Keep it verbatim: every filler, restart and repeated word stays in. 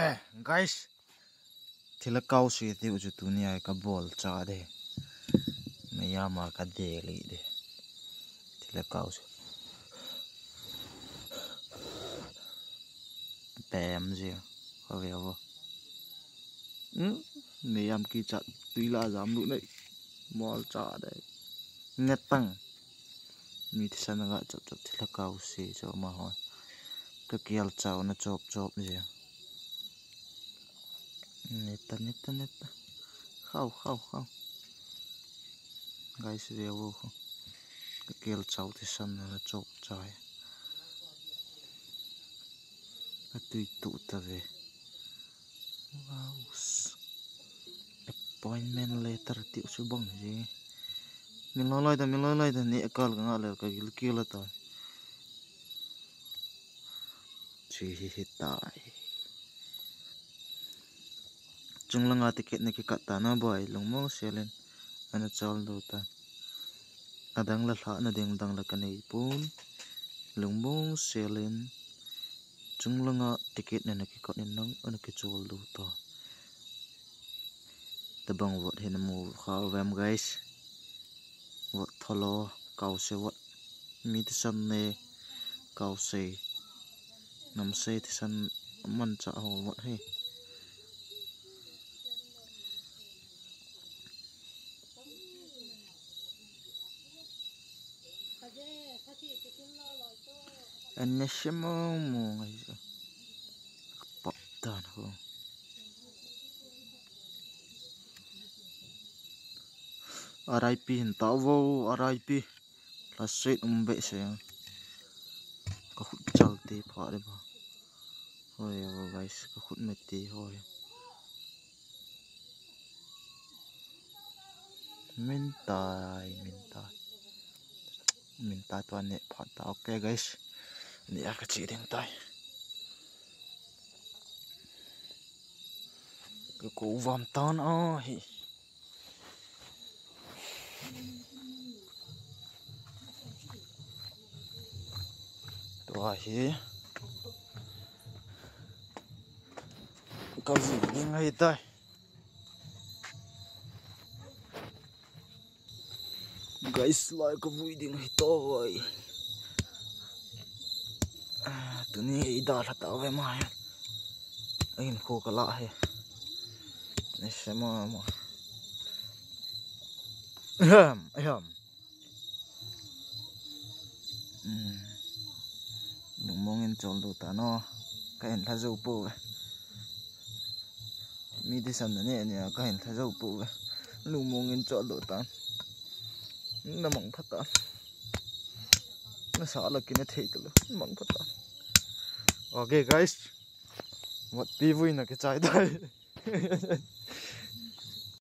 Eh, guys, thilha kause tiu chu tuni a kabol cha de. Mei ama kadel de. Thilha kause. Pem je. Kave vo. Hmm? Mei am kichat tui la jam lu nei. Mol cha de. Ngetang. Mi thisan nga chop chop thilha kause cho ma ho. Kakel chau na chop chop je. Neta, neta, neta. Khau, khau, khau. Guys, ve vo ho. Kakel chau thisan na chop chai. Katui tu ta ve. Wow. Appointment letter tiu chu bang je. Min loi loi ta, min loi loi ta, ni akal ka nga le ka gil kila ta. Chi hi hi tai. Chunglanga ticket na kikat ta na boi, lungmong selin ana chol do ta. Adang la lha na ding dang la kanei pun. Lungmong selin. Chunglanga ticket na na kikat in nang ana kichol do ta. Tabang vot hin mu kha vem guys. Vot tholo kause vot. Mi thisan ne kause. Namse thisan mancha ho vot he. An na shemo mo ngai. Pop tan ho. R I P hin ta vo, R I P. Last sweet um be se. Ka khut chal te pha de ba. Hoi, guys, ka khut me te hoi. Min tai, min tai. Min tai tua ne pha ta. Okay, guys. Ni a ka chi ding tai. Ka ko vam tan a hi. Tua hi. Ka vui ding ahi tai. Guys, lai ka vui ding ahi tai. Ah, tuni i da lha ta ve ma. Ahin kho ka la he. Ne se ma ma. Ahem, ahem. Hmm. Lungmong in chol do ta no. Ka hin lha zo po ve. Mi thisan na ne ne ka hin lha zo po ve. Lungmong in chol do ta. Na mang pha ta. Na sa la ki na thei ta lo. Mang pha ta. Okay, guys. Vot pi vui na kichai tai.